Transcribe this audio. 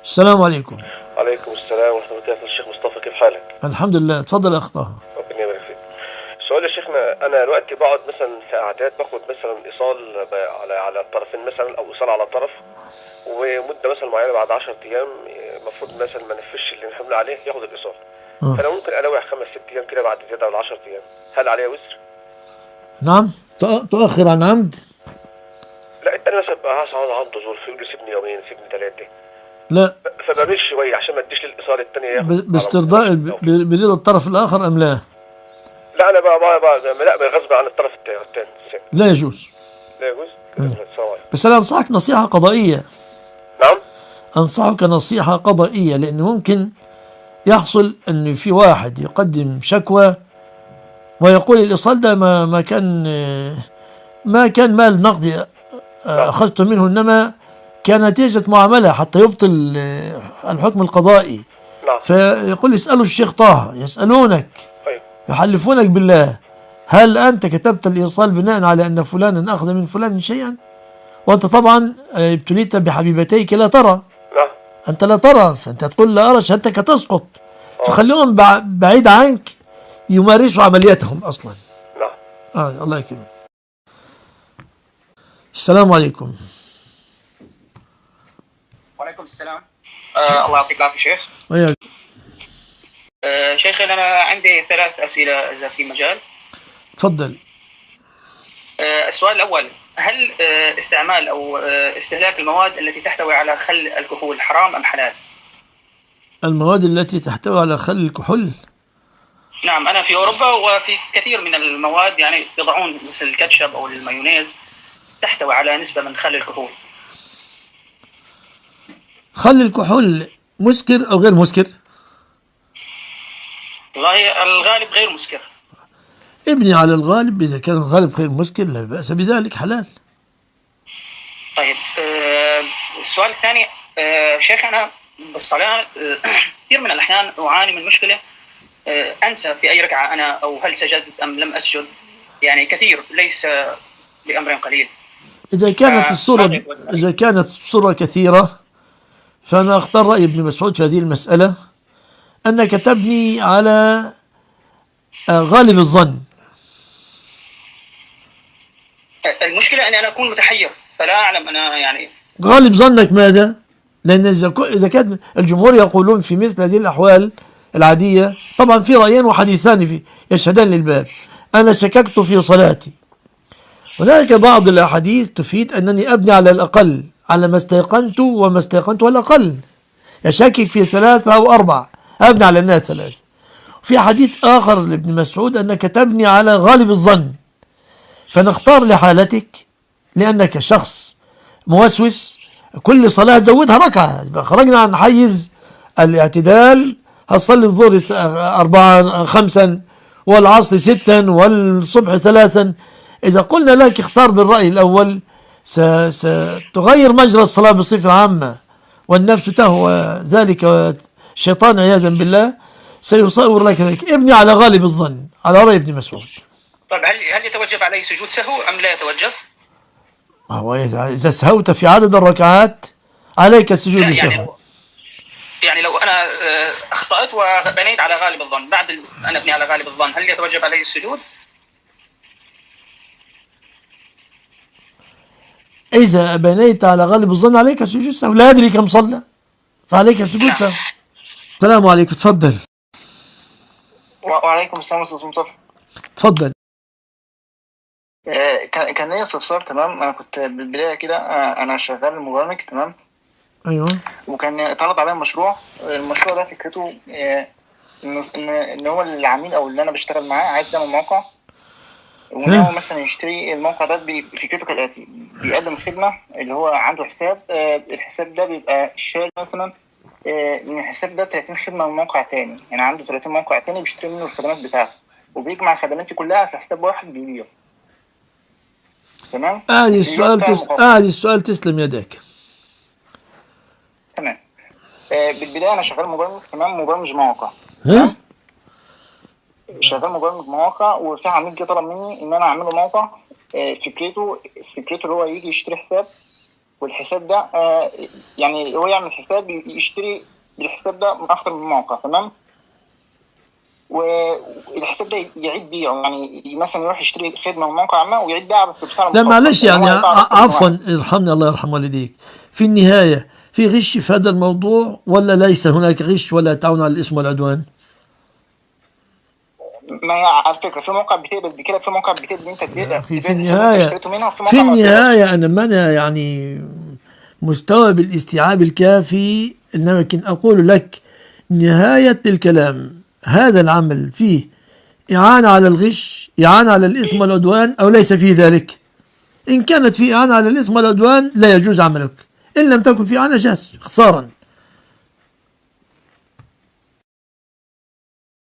السلام عليكم. عليكم السلام ورحمة الله وبركاته. الشيخ مصطفى كيف حالك؟ الحمد لله. تفضل يا أخ طه. ربنا يبارك فيك. سؤال يا شيخنا، أنا دلوقتي بقعد مثلا في قعدات، باخد مثلا إيصال على الطرفين مثلا، أو إيصال على طرف، ومدة مثلا معينة بعد 10 أيام المفروض مثلا ما نفذش اللي نحمل عليه ياخد الإيصال. فأنا ممكن ألوح 5 6 أيام كده بعد زيادة على 10 أيام، هل عليها وزر؟ نعم. تؤخر عن عمد؟ لا، التاني مثلا بقى عنده ظروف، يقول لي سيبني يومين، سيبني 3. لا، فبميل شوية عشان ما اديش للايصال الثاني ياخد. باسترضاء برضا الطرف الاخر ام لا؟ لا، انا بقى لا، غصب عن الطرف الثاني. لا يجوز. لا يجوز؟ بس انا انصحك نصيحة قضائية. نعم؟ انصحك نصيحة قضائية، لانه ممكن يحصل ان في واحد يقدم شكوى ويقول الايصال ده ما كان مال نقدي اخذته منه، انما كان نتيجة معاملة حتى يبطل الحكم القضائي. نعم. فيقول اسألوا الشيخ طه، يسألونك، يحلفونك بالله، هل أنت كتبت الإيصال بناء على أن فلانا أخذ من فلان شيئا؟ وأنت طبعا ابتليت بحبيبتيك لا ترى. نعم. أنت لا ترى، فأنت تقول لا أرى، شهادتك تسقط. فخليهم بعيد عنك يمارسوا عملياتهم أصلا. نعم. الله يكرمك. السلام عليكم. وعليكم السلام. الله يعطيك العافية شيخ. وياك. شيخي، أنا عندي 3 أسئلة إذا في مجال. تفضل. السؤال الأول، هل استعمال أو استهلاك المواد التي تحتوي على خل الكحول حرام أم حلال؟ المواد التي تحتوي على خل الكحول؟ نعم، أنا في أوروبا وفي كثير من المواد يعني يضعون مثل الكاتشب أو المايونيز تحتوي على نسبة من خل الكحول. خل الكحول مسكر أو غير مسكر؟ والله الغالب غير مسكر. ابني على الغالب، إذا كان الغالب غير مسكر لا بأس بذلك، حلال. طيب، السؤال الثاني، شيخ، أنا بالصلاة كثير من الأحيان أعاني من مشكلة، أنسى في أي ركعة أنا، أو هل سجدت أم لم أسجد، يعني كثير ليس بأمر قليل. إذا كانت الصورة كثيرة، فأنا أختار رأي ابن مسعود في هذه المسألة، أنك تبني على غالب الظن. المشكلة أني أنا أكون متحير، فلا أعلم أنا يعني غالب ظنك ماذا؟ لأن إذا كان الجمهور يقولون في مثل هذه الأحوال العادية، طبعا في رأيين وحديثان في يشهدان للباب، أنا شككت في صلاتي. هناك بعض الأحاديث تفيد أنني أبني على الأقل، على ما استيقنت وما استيقنت والأقل، يشكك في 3 أو 4 أبني على الناس 3. في حديث آخر لابن مسعود أنك تبني على غالب الظن، فنختار لحالتك لأنك شخص موسوس، كل صلاة تزودها ركعة، خرجنا عن حيز الاعتدال، هتصلي الظهر 4 5 والعصر 6 والصبح 3. إذا قلنا لك اختار بالرأي الأول ستغير مجرى الصلاة بصفة عامة، والنفس تهوى ذلك، الشيطان عياذا بالله سيصور لك ذلك. ابني على غالب الظن، على رأي ابن مسعود. طيب، هل يتوجب عليه سجود سهو أم لا يتوجب؟ هو إذا سهوت في عدد الركعات عليك سجود سهو. يعني لو أنا أخطأت وبنيت على غالب الظن، بعد أن أبني على غالب الظن، هل يتوجب عليه السجود؟ إذا بنيت على غالب الظن عليك سجود سهو، لا أدري كم صلى فعليك سجود سهو. السلام عليكم، تفضل. وعليكم السلام أستاذ مصطفى. تفضل. كان ليا استفسار. تمام، أنا كنت بالبداية كده أنا شغال مبرمج، تمام. أيوه. وكان طلب عليا مشروع، المشروع ده فكرته إن هو العميل أو اللي أنا بشتغل معاه عايز يعمل موقع، وإن هو مثلا يشتري الموقع ده. فكرته كالآتي: بيقدم خدمة اللي هو عنده حساب، الحساب ده بيبقى شاري مثلا من الحساب ده 30 خدمة من موقع تاني، يعني عنده 30 موقع تاني بيشتري منه الخدمات بتاعته، وبيجمع الخدمات دي كلها في حساب واحد بيبيعه. تمام؟ ادي السؤال تسلم يدك. تمام. بالبداية أنا شغال مبرمج، تمام، مبرمج مواقع. ها؟ شغال مبرمج مواقع، وفي عميل جه طلب مني إن أنا أعمله موقع، فكرته اللي هو يجي يشتري حساب، والحساب ده يعني هو يعمل حساب يشتري بالحساب ده من اكتر من موقع، تمام؟ والحساب ده يعيد بيعه، يعني مثلا يروح يشتري خدمة من موقع ما ويعيد بيعها بس بسعر لا مخفض، معلش لان هو يعني هيبيع اكتر من عفوا، واحد. ارحمني الله يرحم والديك. في النهاية في غش في هذا الموضوع ولا ليس هناك غش ولا تعاون على الإثم والعدوان؟ ما هي على فكرة في موقع بتقبل بكده، في موقع بتقبل ان انت يا تبيع أخي في تبيع الحساب اللي انت النهاية، اشتريته منها، وفي في موقع ما بتقبلش. النهاية أنا ما أنا يعني مستوى بالاستيعاب الكافي، لكن أقول لك نهاية الكلام، هذا العمل فيه إعانة على الغش، إعانة على الإثم والعدوان، أو ليس فيه ذلك؟ إن كانت فيه إعانة على الإثم والعدوان لا يجوز عملك، إن لم تكن فيه إعانة جاز اختصارا.